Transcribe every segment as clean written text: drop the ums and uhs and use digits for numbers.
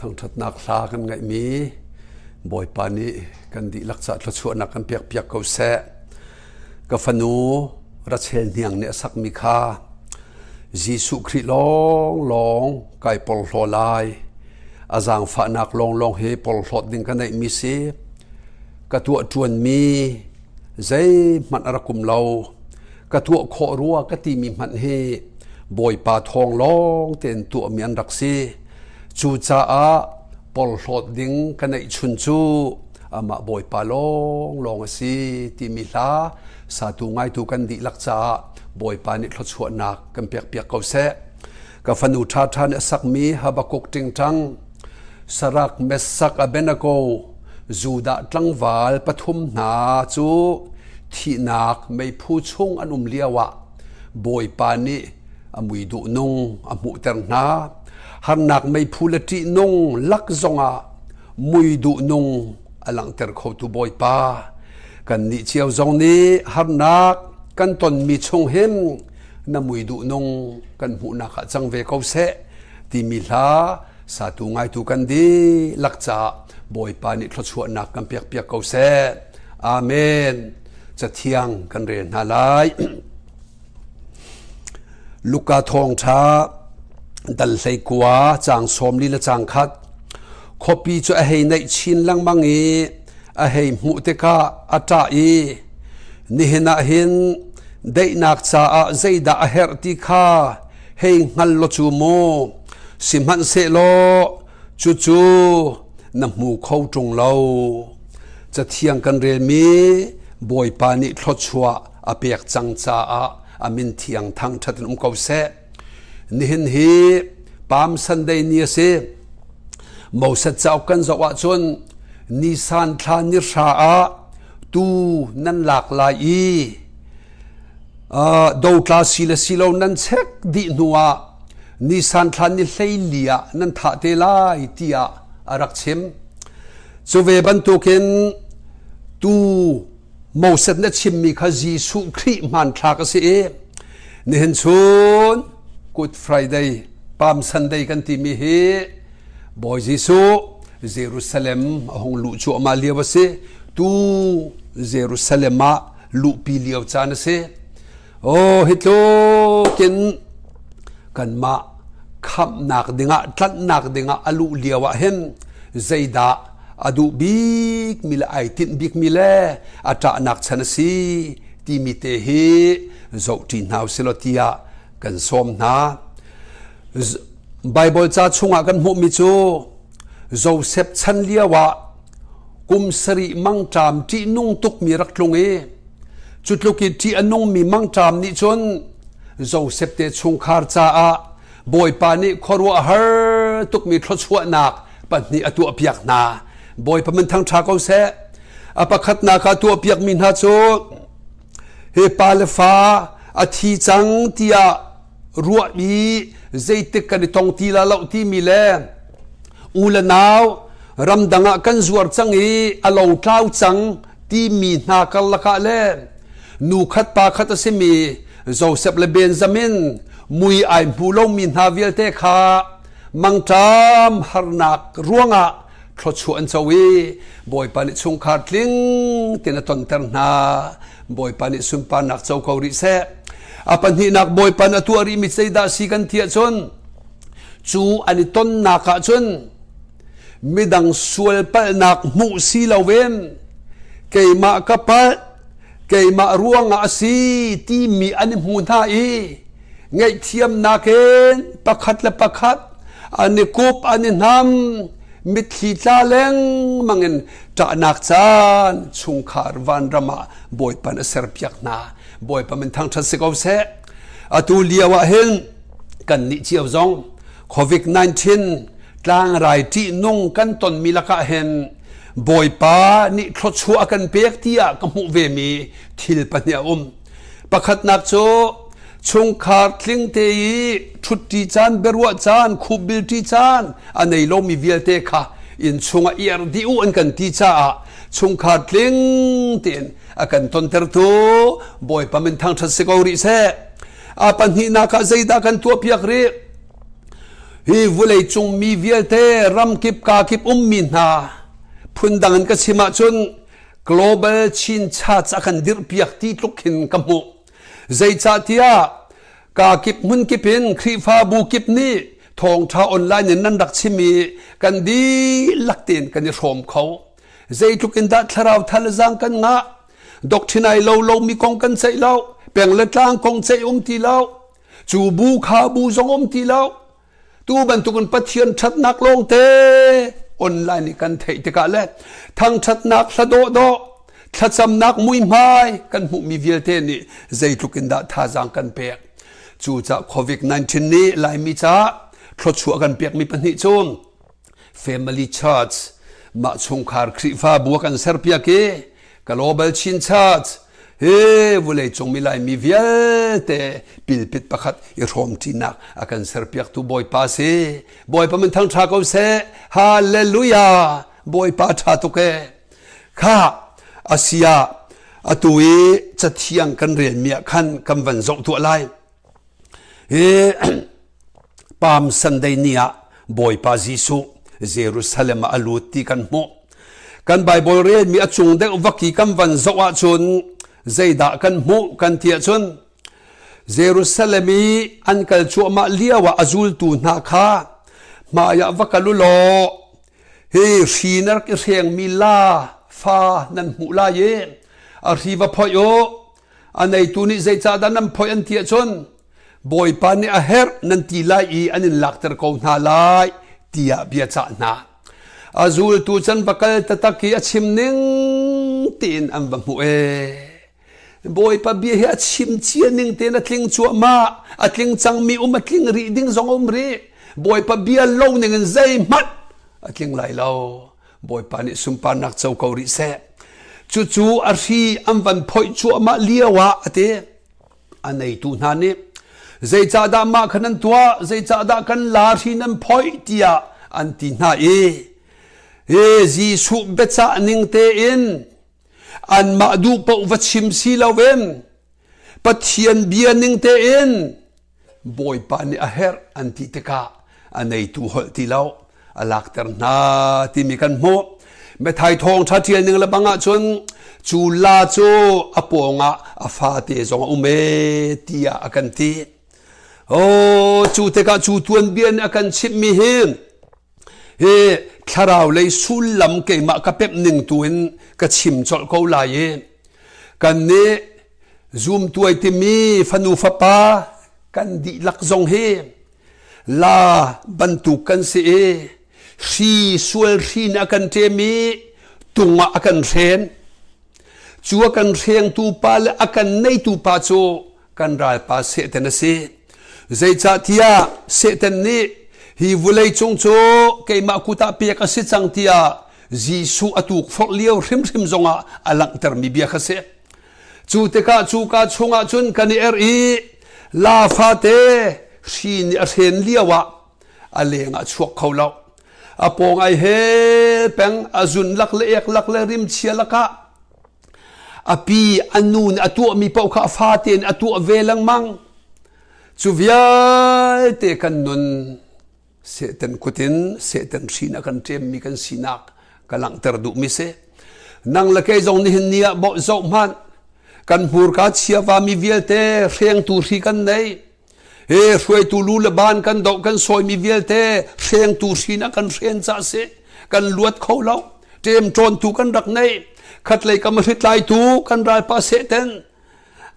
Thangṭhatnak hla kan ngaihmi Bawipa nih kan dihlak caah thluachuahnak kan pekpiak ko seh. Ka fanu Rachel Hniang nih a sakmi kha Jesuh Khrih lawnglawng kai porhlaw lai. A zaangfahnak lawnglawng hi porhlawt ding ka neihmi si. Ka tuah ṭuanmi zeihmanh a rak um lo. Ka tuah khawh rua ka timi hmanh hi Bawipa thawng lawng tein tuahmi an rak si. Cucaah porhlawt ding ka neihchun cu amah Bawipa lawnglawng a si timi hla satu ngaitu kan dihlak caah Bawipa nih thluachuahnak kan pekpiak ko seh. Ka fanu ṭhaṭha nih a sakmi Habakkuk ṭingṭang Sarak Mesak Abednego Judah tlangval pathum hna cu thihnak meiphu chung an um lioah Bawipa nih a mui duhnung a hmuhter hna. Harnak meiphu le ṭihnung lak zongah mui duhnung a langhter khotu Bawipa. Kannih cio zong nih harnak kan tonmi chung hin na mui duhnung kan hmuhnak ah cang ve ko seh timi hla satu ngaitu kan dihlak caah Bawipa nih thluachuahnak kan pekpiak ko seh. Amen. Cathiang kan rel hna lai. Luka thawngṭha dal 19 caang 40 le caang khat. Khuapi cu a hei naih chin lengmang i a hei hmuh tikah a ṭah i nihin ah hin daihnak caah zeidah a herh ti kha hei hngal law cu mu sihmanhsehlaw cucu na hmu kho ṭung lo. Cathiang kan relmi Bawipa nih thluachuah a pek cang caah a min thiang thangṭhat in um ko seh. Nihin hi Palm Sunday ni a si. Moses cauk kan zoh ahcun Nisan thla ni hra ah tu nan lak lai i dotla si le si lo nan chek dih hnu ah Nisan thla ni 14 ah nan thah te lai tiah a rak chim. Cu ve bantukin tu Moses na chimmi kha Jesuh Khrih hmanthlak a si i nihin chun Good Friday, Palm Sunday kan timi hi Bawi Jesuh Jerusalem a hung luh cuahmah lio a si. Tu Jerusalem ah luhpi lio caan a si. Oh, hi tlukin kanmah khamhnak dingah, tlanhnak dingah a luh lio ah hin zeidah a duh bikmi le ai tinh bikmi le a ṭahnak chan a si timi te hi zohṭi hna usilaw tiah kan sawm hna. Baibal ca chungah kan hmuhmi cu Joseph chan lio ah kum sarih mangṭam ṭihnung tukmi rak tlung i cu tluk i ṭih a nungmi mangṭam nih cun Joseph te chungkhar caah Bawipa nih khuaruahhar tukmi thluachuahnak pahnih a tuahpiak hna. Bawipa min thangṭha ko seh. A pakhatnak ah tuahpiakmi hna cu hi pa le fa a thi cang tiah ruah i zeitik kan i tong ti la lo timi le u le nau ramdang ah kan zuar cang i a lo tlau cang timi hna karlak ah le nu khat pa khat a simi Joseph le Benjamin mui ai hmu lomi hna vialte kha mangṭam harnak ruangah thluachuah an co i Bawipa nih chungkhar tling tein a tonter hna. Bawipa nih sunparnak co ko rih seh. A pahnihnak Bawipa nih a tuah rihmi zeidah si kan ti ahcun cu an i tonnak ahcun midang sual palhnak hmuh si loin keimah ka palh keimah ruangah a si timi an i hmu hna i ngaihthiamnak in pakhat le pakhat an i kup an i hnam mitthli tla lengmang in ṭahnak caan chungkhar vanram ah Bawipa a serpiak hna Bawipa min thangṭhat si ko seh atu lio ah hin kan nih cio zong COVID-19 tlangrai ṭihnung kan tonmi lakah hin Bawipa nih thluachuah a kan pek tiah ka hmuh vemi thil pahnih a um. Pakhatnak cu chungkhar tling te i ṭhutṭi caan, biaruah caan, khupbilṭi caan a nei lomi vialte kha inn chungah iar dih u an kan ti caah chungkhar tling tein a kan tontertu Bawipa min thangṭhat si ko rih seh. A pahnihnak ah zeidah kan tuahpiak rih? Hi vawleicung mi vialte ramkip kakip ummi hna phundang in ka chim ahcun Global Chin Church a kan dirhpiak ti tluk khin ka hmuh. Zeicahtiah kakip hmunkip in Khrihfabu kip nih thawngṭha online in nan rak chim i kan dihlak tein kan i hrawm kho. Zeitluk in dah thlarau thal zaang kan ngah? Doctrine ai lo lomi kong kan ceih lo, peng le tlang kong ceih um ti lo, cu bu kha bu zong um ti lo. Tu bantukin Pathian ṭhatnak lawngte online i kan theih tikah le thangṭhatnak hla dawhdawh thlacamnak muihmai kan hmuhmi vialte nih zeitluk in dah thazaang kan pek. Cucaah COVID-19 nih Laimi caah thluachuah kan pekmi pahnih cu Family Church mah chungkhar Khrihfabu a kan serpiak i Global Chin Church hi vawleicung mi Laimi vialte pilpit pakhat i hrawmṭinak a kan serpiaktu Bawipa si. Bawipa min thangṭha ko seh. Hallelujah! Bawipa ṭha tuk ee. Kha asia atu i cathiang kan relmi ah khan kan van zoh tuah lai. Hi Palm Sunday ni ah Bawipa Jesuh Jerusalem ah a lut ti kan hmuh. Kan Bible relmi a cung deuh vak i kan van zoh ahcun zeidah kan hmuh kan ti ahcun Jerusalem i an kal cuahmah lio ah a zultu hna kha hmai ah va kal u law hi hri na rak i hrengmi la fa nan hmuh lai i a hri va phoih u a neitu nih zeicahdah nan phoih an ti ahcun Bawipa nih a herh nan ti lai i an in lakter ko hna lai tiah bia cah hna. A zultu can va kal taktak i a chim ning tiin an va hmuh ee. Bawipa bia hi a chim cia ning tein a tling cuahmah, a tling cangmi um a tling rih ding zong a um rih. Bawipa bia lo ning in zeihmanh a tling lai lo. Bawipa nih sunparnak co ko rih seh. Cucu a hri an van phoih cuahmah lio ah a ti. A neitu hna nih zeicahdah mah kha nan tuah, zeicahdah kan la hri nan phoih tiah an ti hna i hi Jesuh biacah ning tein anmah duh paoh va chim si loin Pathian bia ning tein Bawipa nih a herh an ti tikah a neitu holh ti lo a lakter hna timi kan hmuh. Matthai thawngṭha ṭial ning le bang ahcun cu la cu a pawngah a fate zong a um ee tiah a kan ti. Oh, cu tikah cu tuanbia nih a kan chimhmi hi hi thlarau lei sullam keimah ka pemh ning tu in ka chim colh ko lai i kan nih zumtuai timi fanu fapa kan dihlak zong hi la bantuk kan si i hri sual hri nih a kan ṭem i tung ah a kan hren cu a kan hrengtu pa le a kan neitu pa cu kan ralpa Satan a si. Zeicahtiah Satan nih hi vulei cung cu keimah kut ah pek a si cang tiah Jesuh a tukforh lio hrimhrim zongah a langhtermi bia kha si. Cu tikah cuka chungah cun kan i er i la fate hri nih a hren lio ah a leng ah chuak kho lo. A pawng ai hel peng, a zun lak le ek lak le rimchia lakah A pi a nu nih a tuahmi paoh kha a fate in a tuah ve lengmang. Cu vialte kan nun Satan kut in Satan hrin a kan ṭemmi kan sinak ka langhter duhmi si. Nang le kei zong nihin ni ah zoh hmanh kan hmurka chiava mi vialte hrengtu hri kan nei. He hruaitu lu le ban kan doh kan sawimi vialte hrengtu hrin a kan hren ca si kan luat kho lo ṭemṭawntu kan rak nei khatlei kam hritlaitu kan ralpa sehten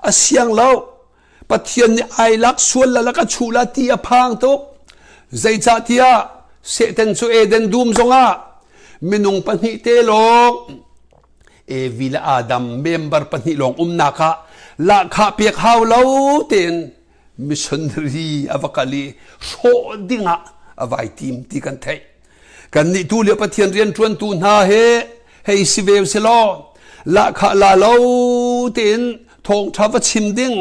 a siang lo Pathian nih ai lak sual la lak a chuh la ti a phang tuk zeicahtiah Satan cu Eden dum zongah minung pahnih te lawng Evi le Adam member pahnih lawng umnak ah lahkhah pek hau lo tein missionary a va kal i hrawh dingah a vai tim ti kan theih. Kannih tu lio Pathian rianṭuantu hna he hei si ve si law lahkhah la lo tein thawngṭha va chim ding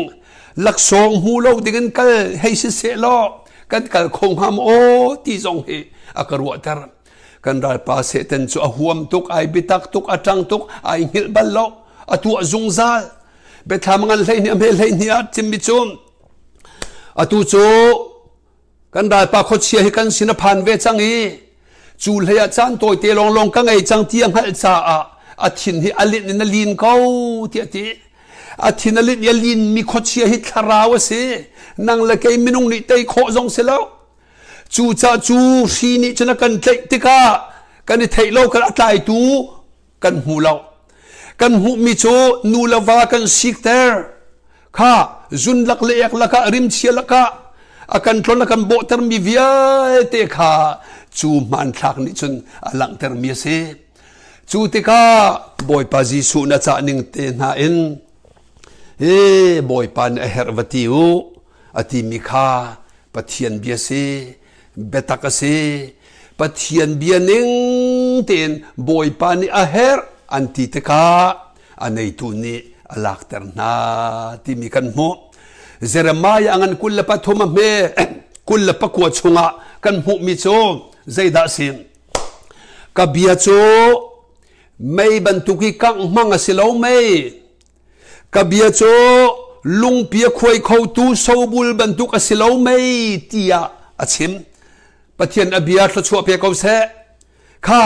laksawng hmu lo dingin kal hei si seh law kan kal kho hnga maw aw ti zong hi a ka ruahter. Kan ralpa Satan cu a huam tuk, ai biatak tuk, a ṭang tuk, ai hngilh bal lo, a tuah zungzal. Biathlam ngan 12 a hme 12 ah chimmi cu atu cu Kan ralpa khuachia hi kan sin a phan ve cang i cu hlei ah caan tawite lawnglawng ka ngei cang ti a hngalh caah a thin hi a linh in a lin ko tiah a ti. A thin a linh i a linmi khuachia hi thlarau a si. Nang le kei minung nih tei khawh zong si lo. Cucaah cu hri nih cun a kan tlaih tikah kan i theih lo kan a tlaitu kan hmu lo. Kan hmuhmi cu nu le va kan sikter. Kha zun lak le ek lakah rimchia lakah a kan tlon a kan bawhtermi vialte kha cu hmanthlak nih cun a langhtermi a si. Cu tikah Bawipa Jesuh na cah ning te hna in hi Bawipa nih a herh va ti u a timi kha Pathian bia si, biatak a si. Pathian bia ning tein Bawipa nih a herh an ti tikah a neitu nih a lakter hna timi kan hmuh. Jeremiah a ngan 23 a hme 29 chungah kan hmuhmi cu zeidah si? Ka bia cu mei bantuk i kangh hmang a si lo mei. Ka bia cu lungpi a khuai khotu sobul bantuk a si lo mei tiah a chim. Pathian a bia thluachuah pe ko seh. Kha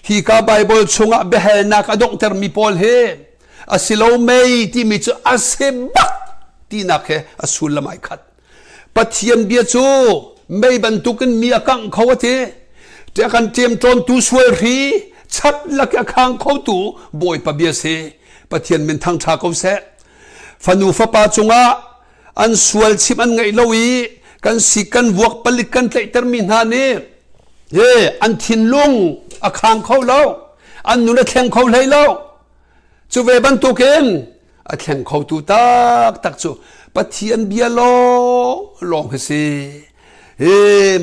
hika Baibal chungah biahalnak a donghtermi pawl hi a si lo mei timi cu a si bak tinak he a sullam ai khat. Pathian bia cu mei bantukin mi a kangh kho a ti. Ṭia kan ṭemṭawntu sual hri chat lak i a khang khotu Bawipa bia si. Pathian min thangṭha ko seh. Fanu fapa cungah an sual chim an ngaih lo i kan si kan vuak palik kan tlaihtermi hna nih he an thinlung a khang kho lo an nun a thleng kho hlei lo cu ve bantukin a thleng khotu taktak cu Pathian bia lawng lawng hi si he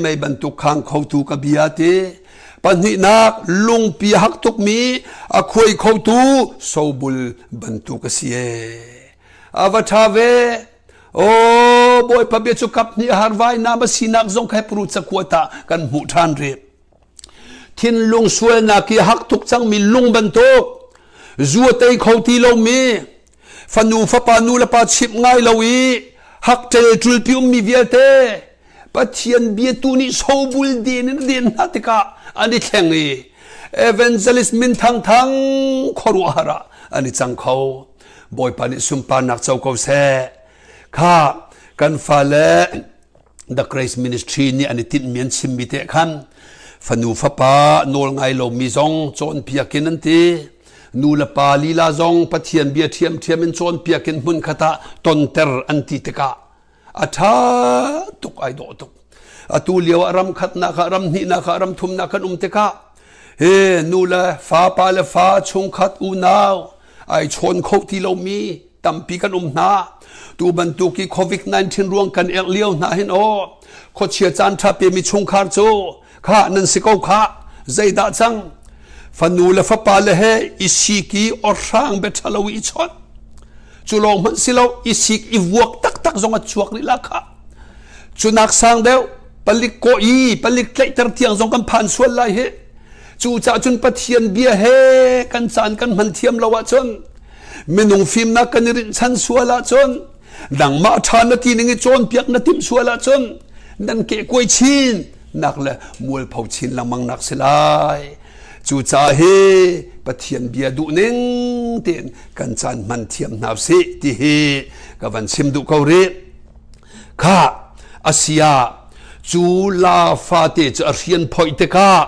mei bantuk khang khotu ka bia ti pahnihnak lungpi a hak tukmi a khuai khotu sobul bantuk a si e a va ṭha ve aw bawipa bia cu kap hnih har vai nam a sinak zong kha Hebrew cakuat ah kan hmuh ṭhan rih thinlung sualnak i hak tuk cangmi lung bantuk zu a tei kho ti lomi fanu fapa nu le pa chimh ngai lo i hak ṭel ṭulpi ummi vialte Pathian biatu nih sobul den in a den hna tikah an i thleng i evangelist min thangthang khuaruahhar ah an i cang kho. Bawipa nih sunparnak co ko seh. Kha kan fale The Grace Ministry nih an i tinhmi an chimmi te khan fanu fapa nawl ngai lomi zong cawnpiak in an ti. Nu le pa lila zong Pathian bia ṭhiamṭhiam in cawnpiak in hmunkhat ah tonter an ti tikah a ṭha tuk ai dawh tuk atu lio ah ram khatnak ah ram hnihnak ah ram thumnak kan um tikah he nu le fa pa le fa chungkhat unau ai chawn kho ti lomi tampi kan um hna tu bantuk i covid-19 ruang kan erh lio hna hin aw khuachia caan ṭha pe mi chungkhar cu kha nan si ko kha zeidah cang fanu le fapa le he i siki orhrang be ṭhalo i chawnh cu lawng hmanh si lo i sik i vuak taktak zong a chuak rih la kha cu nak sang deuh palik kawh i palik tlaihter tiang zong kan phan sual lai hi cu cah cun pathian bia he kan caan kan hman thiam lo ahcun minung fimnak kan i rinhchan sual ahcun nangmah ṭha na ti ning i cawnpiak na timh sual ahcun nan kehkuai chin nak le mualpho chin lengmang nak si lai Cucaah hi Pathian bia duh ning tein kan caan hman thiam hna usih ti hi ka van chim duh ko rih. Kha asia cu la fate cu a rian phoih tikah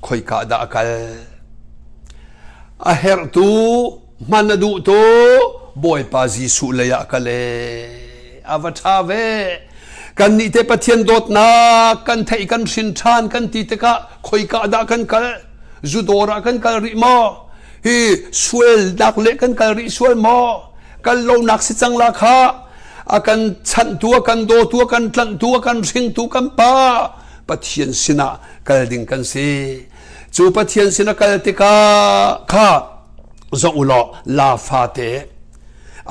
khoika dah a kal? A herhtu hman a duhtu Bawipa Jesuh lei ah kal e. A va ṭha ve. Kannih te Pathian dawtnak kan theih kan hrin ṭhan kan ti tikah khoika dah kan kal? Zudawr ah kan kal rih maw? Hi sualnak le kan kal rih sual maw? Kal lonak si cang la kha a kan chanhtu a kan dawtu a kan tlanhtu a kan hringtu kan pa Pathian sinah kal ding kan si. Cu Pathian sin a kal tikah kha zoh u law la fate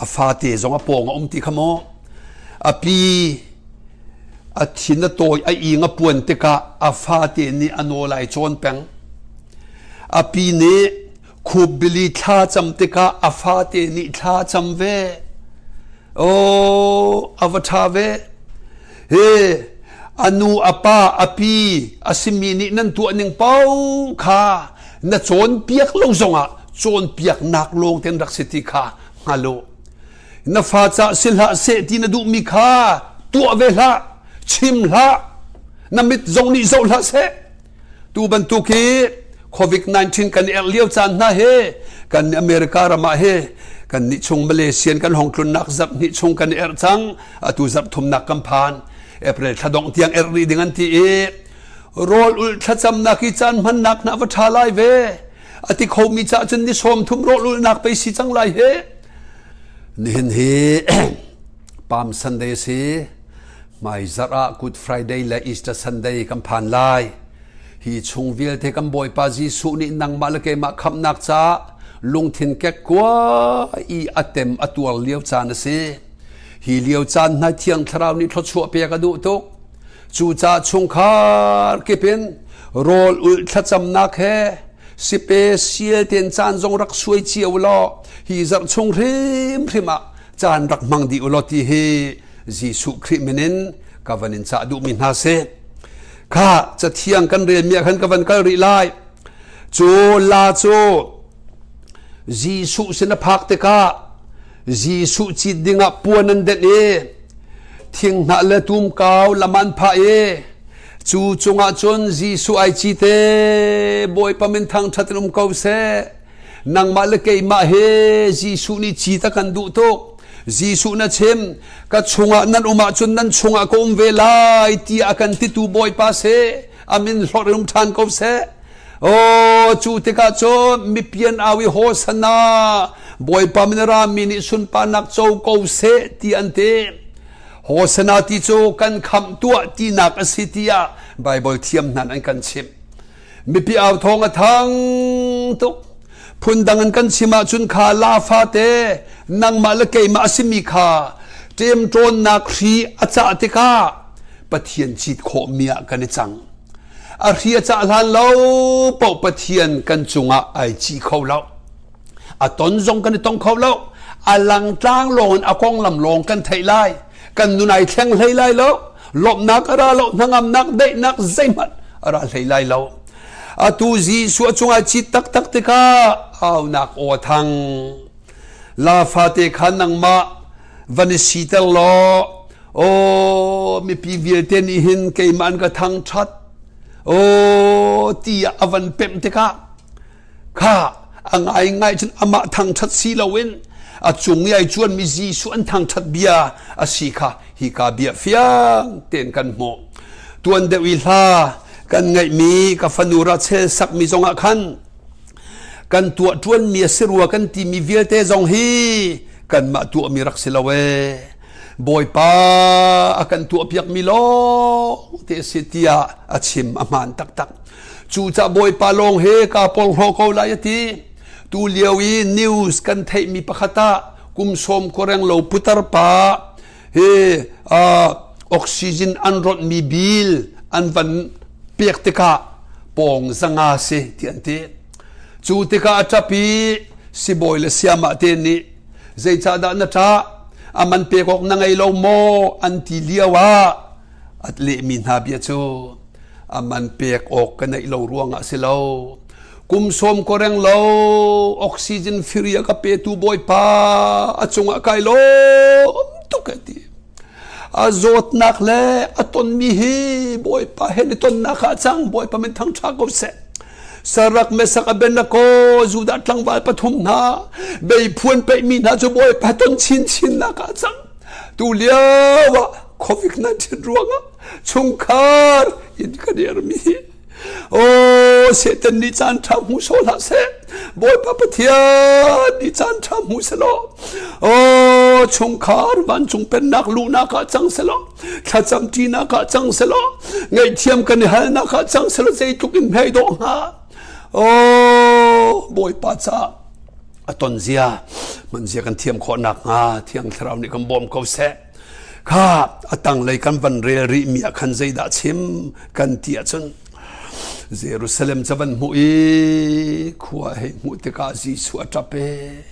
a fate zong a pawng a um ti kha maw a pi a thin a tawi a ing a puan tikah a fate nih a nawl ai cawn peng a pi nih khup bili thla cam tikah a fate nih thla cam ve Oh, a va ṭha ve. He, A nu a pa a pi a simi nih nan tuah ning paoh kha na cawnpiak lo zongah cawnpiaknak lawng ten rak si ti kha hngal u. Na fa ca si hlah seh ti na duhmi kha tuah ve hlah, chim hlah, na mit zong nih zoh hlah seh. Tu bantuk hi COVID-19 kan erh lio caan hna he kan America ram ah he kan nih chung Malaysian kan hong tlunnak zarh hnih chung kan erh cang atu zarh thumnak kan phan April thla dongh tiang erh rih ding an ti i rawl ulh thlacamnak hi caan hmannak hna va ṭha lai ve a ti khomi ca cun ni sawm thum rawl ulhnak pei si cang lai he nihin hi Palm Sunday a si Hmaizarh ah Good Friday le Easter Sunday kan phan lai. Hi chung vialte kan Bawipa Jesuh nih nangmah le keimah khamhnak caah lungthin kekkua i a tem a tuar lio caan a si. Hi lio caan hna Thiang Thlarau nih thluachuah pek a duh tuk. Cucaah chungkhar kip in rawl ulh thlacamnak he sipe sial tein caan zong rak suai cio law hi zarh chung hrimhrim ah caan rak hmang dih u law ti hi Jesuh Khrih min in ka van in cah duhmi hna si. Kha cathiang kan relmi ah khan ka van kal rih lai. Cu la cu Jesuh sin a phak tikah Jesuh cit dingah puan an denh i thinghnah le tumkau lam an phah i cu cungah cun Jesuh ai cite Bawipa min thangṭhat in um ko seh. Nangmah le keimah he Jesuh nih cit a kan duh tuk. Jesuh na chim ka chungah nan um ahcun nan chungah ka um ve lai tiah a kan titu Bawipa seh a min hlorh in um ṭhan ko seh. Oh, cu tikah cun mipian au i Hosana Bawipa min rami nih sunparnak co ko seh ti an ti. Hosana ti cu kan khamh tuah tinak a si tiah Baibal thiam hna an kan chimh. Mipi au thawng a thang tuk. Phundang in kan chim ahcun kha la fate nangmah le keimah a simi kha ṭemṭawnnak hri a cah tikah Pathian cit khawhmi ah kan i cang. A hri a cah hlan lo paoh Pathian kan cungah ai ci kho lo. A ton zong kan i tong kho lo. A langtlang lawng in a konglam lawng kan theih lai. Kan nun ai thleng hlei lai lo. Lawmhnak a ra lo, hnangamnak, daihnak zeihmanh a ra hlei lai lo. Atu Jesuh a cungah cit taktak tikah aunak aw a thang. La fate kha nangmah van i siter law, aw mipi vialte nih hin keimah an ka thangṭhat. Aw tiah a van pemh tikah kha a ngaingai cun amah thangṭhat si loin a cung i ai cuanmi Jesuh an thangṭhat bia a si kha hika bia fiang tein kan hmuh. Tuan deuh i hla kan ngaihmi ka fanu Rachel sakmi zongah khan kan tuah ṭuanmi a si rua kan timi vialte zong hi kanmah tuahmi rak si lo ee. Bawipa a kan tuahpiakmi lawng te a si tiah a chim a hmaan taktak. Cucah Bawipa lawng he kaa porhlaw ko lai a ti. Tu lio i news kan theihmi pakhat ah kum sawm koreng lo putar pa hi uh, oxygen an ronhmi bil an van pek tikah pawng zanga si ti an ti. Cu tikah a ṭap i sibawi le siamah te nih zeicahdah na ṭah a man pek awk na ngei lo maw an ti lio ah a lehmi hna bia cu a man pek awk ka neih lo ruangah si lo kum sawm ko reng lo oxygen free a ka petu bawipa a cungah kai lawm tuk a ti a zawtnak le a tonmi hi bawipa he ni tonnak ah cang bawipa min thangṭha ko seh sarak mesak abenako judah tlangval pathum hna beiphuan peihmi hna cu bawipa ton chinchin nak ah cang tu lio ah covid-19 ruangah chungkhar in ka dirmi Oh, Satan nih caan ṭha hmu sawh hlah seh. Bawipa Pathian nih caan ṭha hmu selaw. Oh, chungkhar vancung pennak luhnak ah cang selaw. Thlacam ṭinak ah cang selaw. Ngaihthiam kan i halnak ah cang selaw zeitluk in hmei dawh hnga. Oh, Bawipa caah a ton zia, man zia kan thiam khawh nakhnga Thiang Thlarau nih kan bawm ko seh. Kha a tanglei kan van rel rihmi ah khan zeidah chim kan ti ahcun Jerusalem ca van hmuh i khua hei hmuh tikah Jesuh a ṭap ee.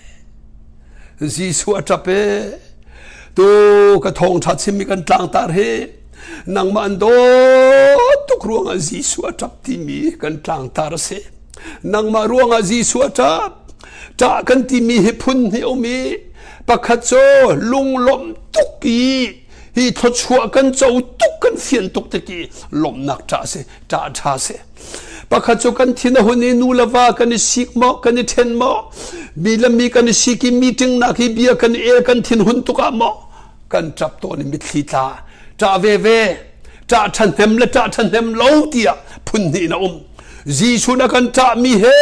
Jesuh a ṭap ee. Tu ka thawngṭha chimmi kan tlangtar hi. Nangmah an dawt tuk ruangah Jesuh a ṭap timi kan tlangtar a si. Nangmah ruangah Jesuh a ṭap. Ṭah kan timi hi phun hnih a um i pakhat cu lunglawmh tuk i hi thluachuah kan co tuk kan fian tuk tik i lawmhnak ṭah a si, ṭah ṭha a si. Pakhat cu kan thin a hun i nu le va kan i sik maw, kan i ṭhen maw, mi le mi kan i sik i meeting nak hi bia kan i el kan thin hun tuk ah maw, kan ṭap tawn i mitthli tla ṭah veve ṭah ṭhahnem le ṭah ṭhahnem lo tiah phun hnih in a um Jesuh na kan ṭahmi he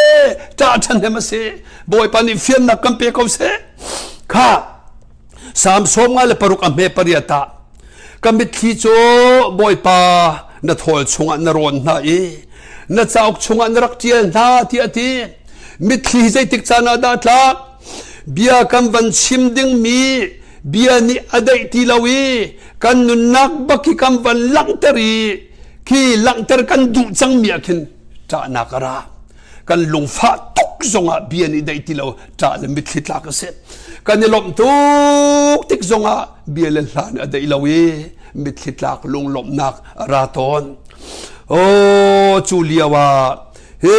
ṭah ṭhahnem a si Bawipa nih fiannak kan pe ko seh kha Salm 56 a hme pariat ah ka mitthli cu Bawipa na thawl chungah na rawn hna i na cauk chungah na rak ṭial hna tiah a ti mitthli zeitik caan ah dah tlak bia kan van chim dingmi bia nih a daih ti lo i kan nunnak bak hi kan van langhter i khi langhter kan duh cangmi ah khin ṭahnak a ra kan lungfah tuk zongah bia nih daih ti lo ṭah le mitthli tlak a si kan i lawmh tuk tik zongah bia le hla nih a daih lo i mitthli tlak lunglawmhnak a ra tawn aw cu lio ah he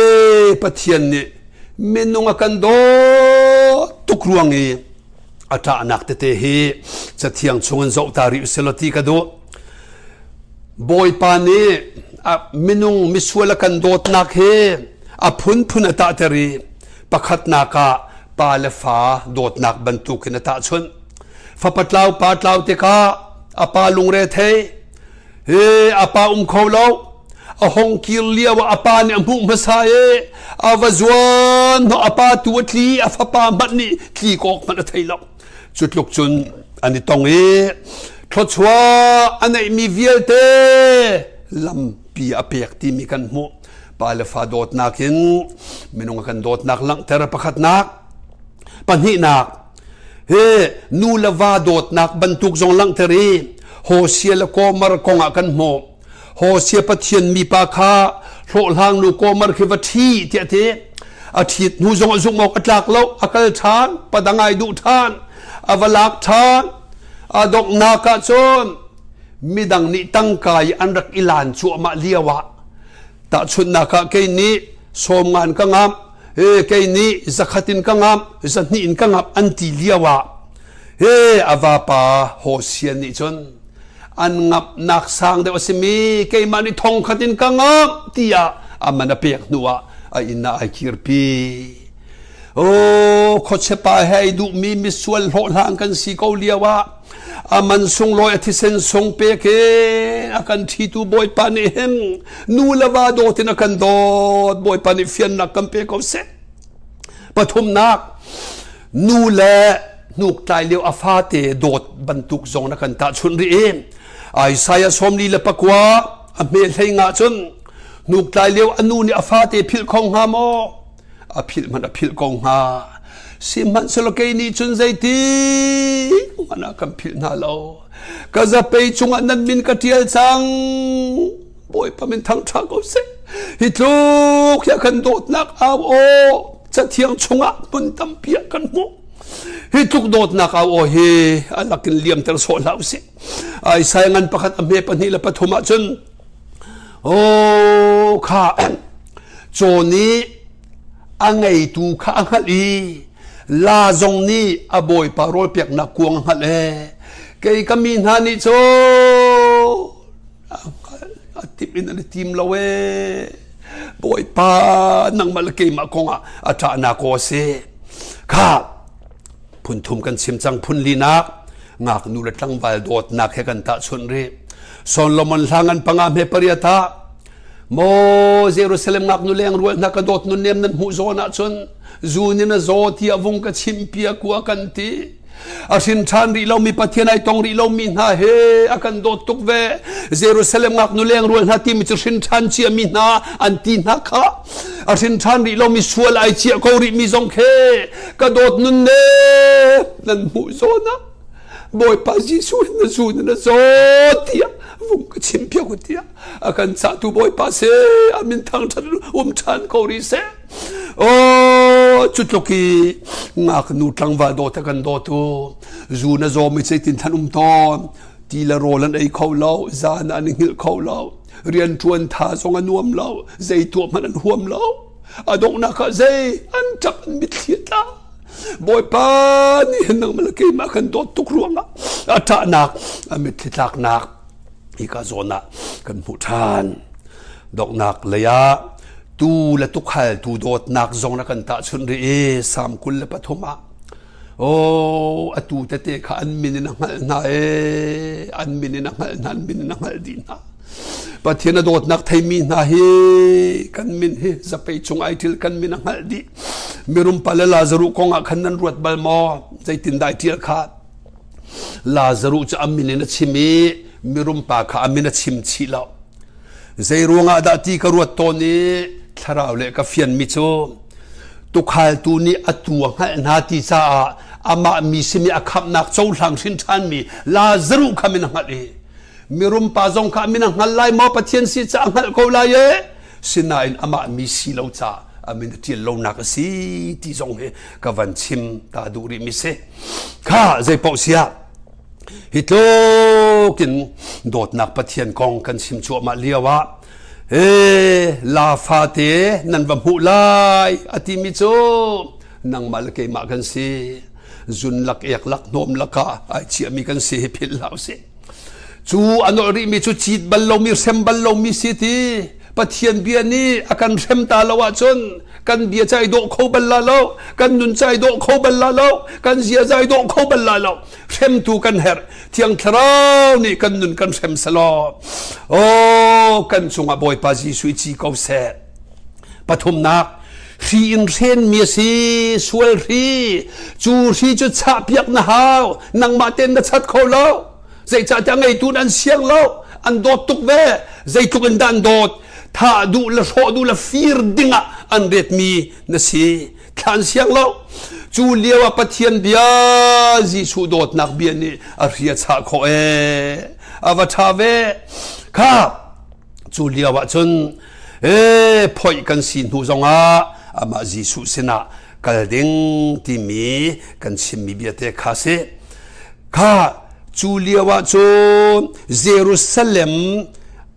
Pathian nih minung a kan dawt tuk ruang i a ṭahnak tete hi cathiang chungin zoh ta rih usih law ti ka duh. Bawipa nih a minung misual a kan dawtnak hi a phunphun a tahter i pakhatnak ah pa le fa dawtnak bantukin a tahchunh. Fapa tlau pa tlau tikah a pa lungre thei He a pa um kho lo. A hong kir lio ah a pa nih a hmuh hmasa i a va zuan hnawh a pa tu a tli a fapa hmanh nih tli kawk hmanh a thei lo. Cu tluk cun an i tong i thluachuah a neihmi vialte lampi a pek timi kan hmuh. Pa le fa dawtnak in minung a kan dawtnak langhter pakhatnak. Pahnihnak, Hi nu le va dawtnak bantuk zong langhter i Hosea le Gomer kong ah kan hmuh. Hosea Pathian mipa kha hlawhhlang nu Gomer khi va ṭhi tiah a ti. A ṭhit hnu zong ah zumh awk a tlak lo, a kal ṭhan, padang ai duh ṭhan, a va lak ṭhan. A donghnak ah cun midang nih tangka i an rak i lan cuahmah lio ah Tahchunhnak ah kei nih sawmngan ka ngamh, he kei nih zakhat in ka ngamh, zahnih in ka ngamh an ti lio ah he a vapa Hosea nih cun an ngamhnak sang deuh a simi keimah nih thongkhat in ka ngamh tiah a man a pek hnu ah a inn ah ai kirpi. Oh, khuachepa he ai duhmi misual hlawhhlang kan si ko lio ah a man sunglawi a thisen sung pek in a kan ṭhitu Bawipa nih hin nu le va dawt in a kan dawt Bawipa nih fiannak kan pe ko seh. Pathumnak nu le hnuktlai lio a fate dawt bantuk zong na kan tahchunh rih i Isaiah 49 a hme hlei nga cun hnuktlai lio a nu nih a fate philh kho hnga maw a philh hmanh a philh ko hnga sihmanhsehlaw kei nih cun zeiti hmanh ah kan philh hna lo ka zapei cungah nan min ka ṭial cang bawipa min thangṭha ko seh hi tluk hi a kan dawtnak au aw cathiang chungah hmun tampi ah kan hmuh hi tluk dawtnak au aw hi a lakin liamter sawh hlah usih Isaiah ngan pakhat a hme pahnih le pathum ah cun aw kha Caw nih a ngeitu kha a hngalh i la zong nih a bawipa rawl peknak kuang a hngalh ee. Kei ka mi hna nih cun a timh in an i tim lo ee. Bawipa nangmah le keimah kongah a ṭahnak aw a si. Kha phun thum kan chim cang phun linak ngaknu le tlangval dawtnak he kan tahchunh rih. Solomon hla ngan panga hme pariat ah Maw Jerusalem ngaknu lengrual hna ka dawt nunnem nan hmuh zawn ahcun zun in a zaw tiah vung ka chimpiak u a kan ti. A hrin ṭhan rih lomi Pathian ai tong rih lomi hna he a kan dawt tuk ve. Jerusalem ngaknu lengrual hna timi cu hrin ṭhan ciami hna an ti hna kha. A hrin ṭhan rih lomi sual ai ciah ko rihmi zong khe ka dawt nunnem nan hmuh zawn ah Bawipa Jesuh na zun in a zaw tiah vung ka chimpiak u tiah a kan cahtu Bawipa se a min thangṭhat um ṭhan ko rih seh. Oh, cu tluk i ngaknu tlangval dawt a kan dawtu zu na zawm i zeitin than um tawn. Ti le rawl an ei kho lo, zan an i hngilh kho lo, rianṭuan tha zong a nuam lo, zei tuah hmanh an huam lo. A donghnak ah zei an ṭap an mitthli a tla. Bawipa nih hin nangmah le keimah kan dawt tuk ruangah a ṭahnak, a mitthli tlaknak hika zawn ah kan hmuh ṭhan. Donghnak lei ah tuu le tukhal tu dawtnak zong na kan tahchunh rih i Salm 23 ah Oh, atu tete kha an min in a hngalh hna ee, an min in a hngalh hna, an min in a hngalh dih hna. Pathian a dawtnak theimi hna hi kan min hi zapei chung ai ṭil kan min a hngalh dih. Mirum pa le Lazaruh kong ah khan nan ruat bal maw? Zeitin dah ai ṭial kha? Lazaruh cu a min in a chim i mirum pa kha a min a chim chih lo. Zei ruangah dah ti ka ruat tawn i thlarau le ka fianmi cu Tukhaltu nih a tuu a hngalh hna ti caah amah mi simi a khamhnak cohlang hrin ṭhanmi Lazaruh kha min a hngalh i mirum pa zong kha min a hngal lai maw Pathian si caah a hngalh ko lai e sinain amah mi si lo caah a min a ṭial lonak a si ti zong hi ka van chim ta duh rih mi si kha zei paoh siah hi tluk in dawtnak Pathian kong kan chim cuahmah lio ah Ee, la fate nan va hmuh lai a timi cu nangmah le keimah kan si. Zun lak ek lak hnawm lakah ai chiahmi kan si hi philh hlah usih. Cu a nolh rihmi cu cit bal lomi hrem bal lomi si ti Pathian bia nih a kan hrem ta lo ahcun kan bia cai dawh kho bal la lo kan nun cai dawh kho bal la lo kan ziaza i dawh kho bal la lo hremtu kan herh Thiang Thlarau nih kan nun kan hrem selaw oh kan cungah Bawipa Jesuh i ci ko seh pathumnak hri in hrenmi a si sual hri cu hri cu chahpiak na hau nangmah tein na chat kho lo zeicahtiah ngeitu an siang lo an dawt tuk ve zeitluk in dah an dawt thah duh le hrawh duh le fir dingah an retmi na si thlan siang lo cu lio ah Pathian bia Jesuh dawtnak bia nih a hria chah khawh ee a va ṭha ve kha cu lio ah cun ee phoih kan si hnu zongah amah Jesuh sinah kal ding timi kan chimmi bia te kha si kha cu lio ah cun Jerusalem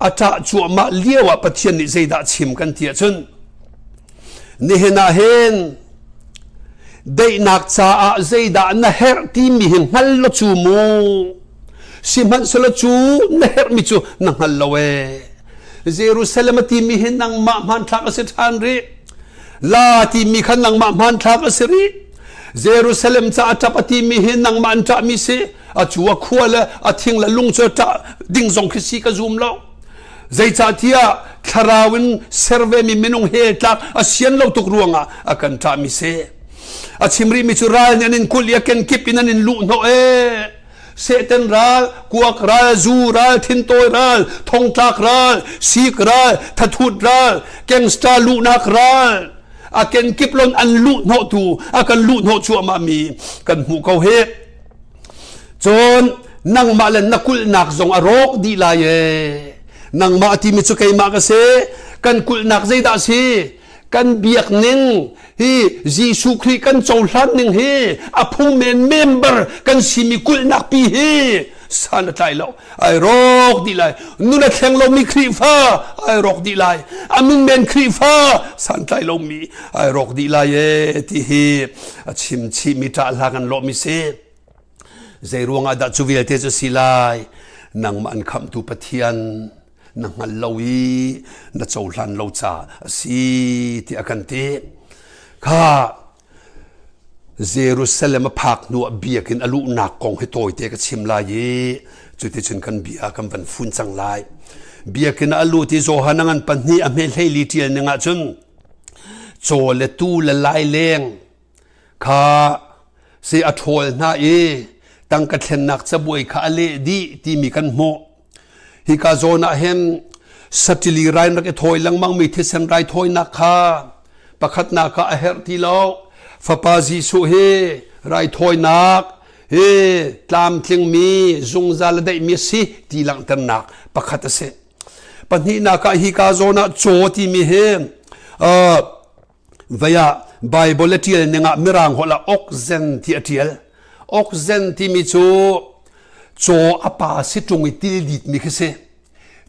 a ṭah cuahmah lio ah Pathian nih zeidah chim kan ti ahcun Nihin ah hin daihnak caah zeidah na herh timi hi hngal law cu mu. Sihmanhsehlaw cu na herhmi cu na hngal lo ee. Jerusalem a timi hi nangmah hmanthlak a si ṭhan rih. La timi kha nangmah hmanthlak a si rih. Jerusalem caah ṭap a timi hi nangmah an ṭahmi si. A cu a khua le a thing le lung cu ṭah ding zong khi si ka zum lo. Zeicahtiah thlarau in ser vemi minung he tlak a sian lo tuk ruangah a kan ṭahmi si. A chim rihmi cu ral nih an in kulh i a kenkip in an in luh hnawh ee. Satan ral, kuak ral, zu ral, thintawi ral, thongtlak ral, sik ral, thathut ral, gangster luhnak ral, a kenkip lon an luh hnawhtu, a kan luh hnawh cuahmah mi kan hmuh ko hih. Cun nangmah le na kulhnak zong a rawk dih lai ee. Nangmah timi cu keimah ka si. Kan kulhnak zeidah a si? Kan biak ning hi Jesuh Khrih kan cohlan ning hi a phung men member kan simi kulhnak pi hi san a tlai lo. Ai rawk dih lai. Nun a thleng lomi Khrihfa ai rawk dih lai. A min men Khrihfa san tlai lomi ai rawk dih lai ee ti hi a chim chihmi ṭah hla kan lawhmi si. Zei ruangah dah cu vialte cu si lai? Nangmah an khamhtu Pathian na hngal lo i na cohlan lo caah a si tiah a kan ti. Kha Jerusalem a phak hnu ah biakinn a luhnak kong hi tawite ka chim lai i cuticun kan bia kan van fun cang lai. Biakinn ah a lut i Johan a ngan pahnih a hme hleili ṭial ning ahcun caw le tuu le laileng kha si a ṭhawl hna i tangka thlennak cabuai kha a leh dih timi kan hmuh. Hika zawn ah hin satili rai rak i thawi lengmangmi thisen raithawinak kha pakhatnak ah a herh ti lo. Fapa Jesuh hi raithawinak hi tlamtlingmi zungzal a daihmi a si ti langhternak pakhat a si. Pahnihnak ah hika zawn ah caw timi hi uh, vei ah Bible a ṭial ning ah Mirang holh ah oxen ti a ṭial. Oxen timi cu. Caw a pa si ṭung i til ditmi khi si.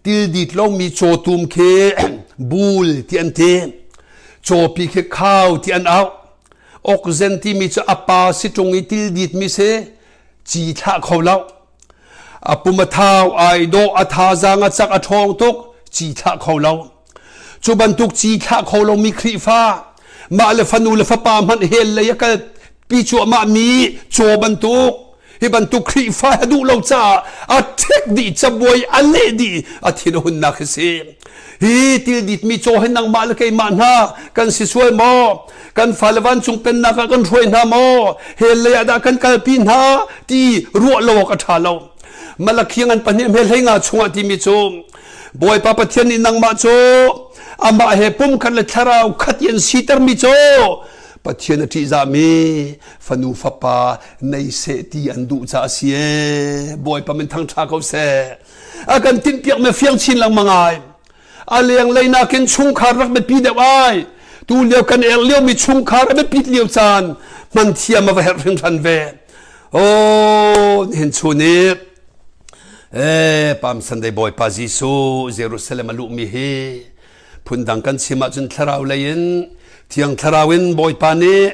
Til dit lomi cawtum khi bul ti an ti. Cawpi khi khau ti an auh. Okzen timi cu a pa si ṭung i til ditmi si ci thlah kho lo. A pum a thau, ai dawh, a thazaang a cak, a ṭhawng tuk, ci thlah kho lo. Cu bantuk ci thlah kho lomi Khrihfa, mah le fanu le fapa hmanh hell lei a kal pi cuahmah mi caw bantuk, hi bantuk Khrihfa a duh lo caah a ṭhek dih cabuai a leh dih a thin a hunnak hi si. Hi tilditmi caw hi nangmah le keimah hna kan si sual maw? Kan fale vancung pennak ah kan hruai hna maw? Hell lei ah dah kan kalpi hna ti ruah lo awk a ṭha lo. Malakhi ngan pahnih hme hlei nga chungah timi cu Bawipa Pathian nih nangmah cu amah he pumkhat le thlarau khat i an sitermi cu Pathian a ṭihzahmi fanu fapa nei seh ti an duh caah a si ee. Bawipa min thangṭha ko seh. A kan tinhpiak mi fiang chin lengmang ai. A lenglei nakin chungkhar rak biapi deuh ai. Tu lio kan er liomi chungkhar a biapit lio caan hman thiam a va herh hringhran ve. Oh, nihin chun i Eh, Palm Sunday Bawipa Jesuh Jerusalem a luhmi hi phundang kan chim ahcun thlarau lei in Thiang Thlarau in Bawipa nih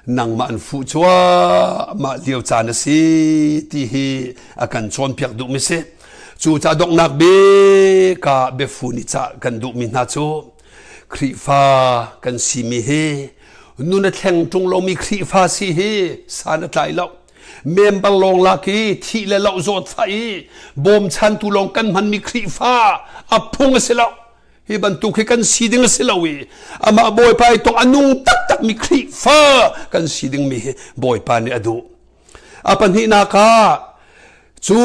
nangmah an fuh cuahmah lio caan a si ti hi a kan cawnpiak duhmi si. Cu ca donghnak bik ah biafu nih cah kan duhmi hna cu Khrihfa kan simi hi nun a thleng ṭung lomi Khrihfa si hi san a tlai lo. Member lawng lak i thih le loh zawtfah i bawmchantu lawng kan hmanmi Khrihfa a phung a si lo. Hi bantuk hi kan si ding a si lo i amah Bawipa i tong a nung taktakmi Khrihfa kan si dingmi hi Bawipa nih a duh. A pahnihnak ah cu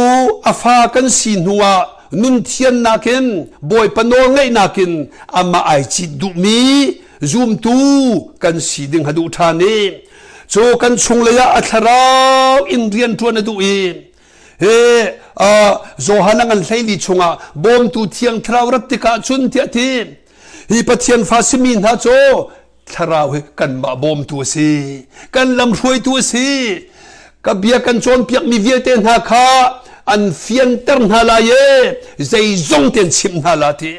a fa kan si hnu ah nun thiannak in Bawipa nawl ngeihnak in amah ai cit duhmi zumtu kan si ding a duh ṭhan i cu kan chunglei ah a thlarau in rian ṭuan a duh i he Johan a ngan hleili chungah bawmtu thiang thlarau rat tikah cun tiah ti hi Pathian fa simi hna cu thlarau hi kanmah bawmtu a si kan lamhruaitu a si ka bia kan cawnpiakmi vialte hna kha an fianter hna lai i zeizong tein chimh hna la ti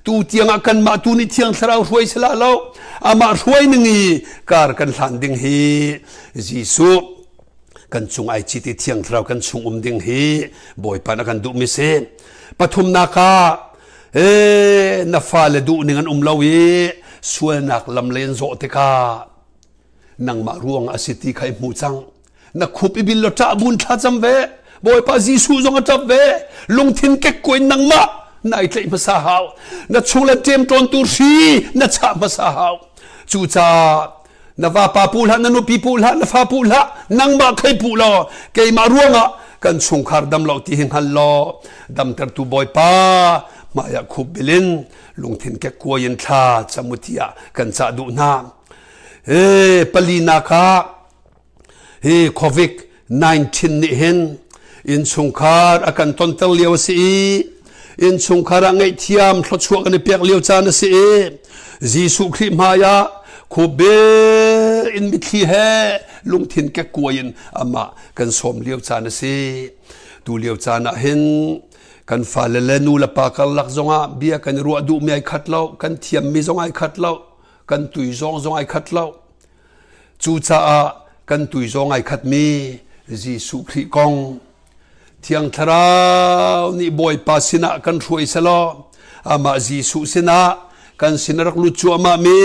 Tu tiangah kanmah tu nih Thiang Thlarau hruai si lah lo, amah hruai ning i kar kan hlan ding hi Jesuh kan cung ai cit i Thiang Thlarau kan chung um ding hi Bawipa na kan duhmi si. Pathumnak ah ee na fale duh ning an um lo i sualnak lam lei an zawh tikah nangmah ruang a si ti kha i hmu cang. Na khup i bil law ṭah bun thlacam ve. Bawipa Jesuh zong a ṭap ve. Lungthin kekkuai in nangmah na i tlaih hmasa hau. Na chung le ṭemṭawntu hri na chah hmasa hau. Cucaah na vapa pu hlah, na nupi pu hlah, na fa pu hlah, nangmah khei pu law keimah ruangah kan chungkhar dam lo ti hi hngal law damtertu Bawipa hmaiah khup bil in lungthin kekkuai in thla cam u tiah kan cah duh hna. E palinak ah Hi COVID-19 nih hin innchungkhar a kan tonter lio a si i innchungkhar ah ngaihthiam thluachuah kan i pek lio caan a si i Jesuh Khrih hmai ah khupbil in mitthli he lungthin kekkuai in amah kan sawm lio caan a si. Tu lio caan ah hin kan fale le nu le pa karlak zongah bia kan i ruah duhmi ai khat lo, kan thiammi zong ai khat lo, kan tui zong zong ai khat lo. Cucaah kan tuizawng ai khatmi Jesuh Khrih kong Thiang Thlarau nih Bawipa sinah kan hruai selaw amah Jesuh sinah kan sin a rak lut cuahmahmi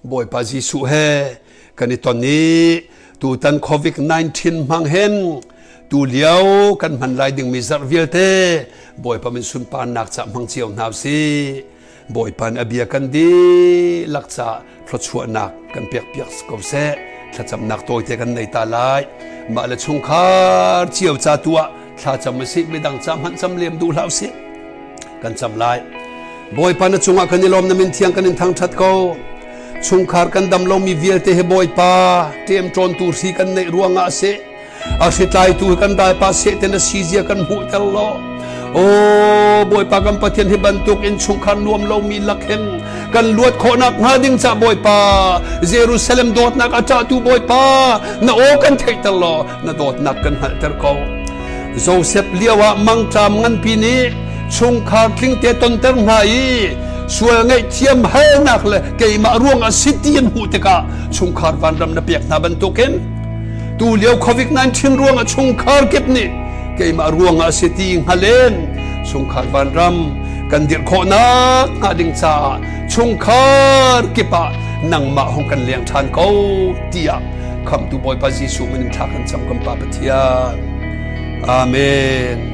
Bawipa Jesuh he kan i ton i tutan COVID-19 hmang hin tu lio kan hman lai dingmi zarh vialte Bawipa min sunparnak ca hmang cio hna usih. Bawipa nih a bia kan dihlak caah thluachuahnak kan pekpiak ko seh. Thlacamnak tawite kan nei ta lai. Mah le chungkhar cio ca tu ah thlacam usih, midang ca hmanh cam lem duh hlah usih. Kan cam lai. Bawipa na cungah kan i lawm na min thiang kan in thangṭhat ko. Chungkhar kan dam lomi vialte hi Bawipa ṭemṭawntu hri kan neih ruangah a si. A hritlaitu kan ralpa sehten a si zia kan hmuhter law Aw Bawipa kan Pathian hi bantuk in chungkhar nuam lomi lak hin kan luat khawhnak hnga ding ca Bawipa Jerusalem dawtnak a ṭahtu Bawipa na aw kan theihter law na dawtnak kan hngalhter ko. Joseph lio ah mangṭam nganpi nih chungkhar tlingte tonter hna i sual ngaihthiam halnak le keimah ruang a si ti an hmuh tikah chungkhar vanram na pek hna bantukin tu lio COVID-19 ruang ah chungkhar kip nih keimah ruang ah a si ti hngalin chungkhar vanram kan dirh khawhnak hnga ding caah chungkhar kip ah nangmah hong kan leng ṭhan ko tiah khamtu Bawipa Jesuh min in thla kan cam kan Pa Pathian. Amen.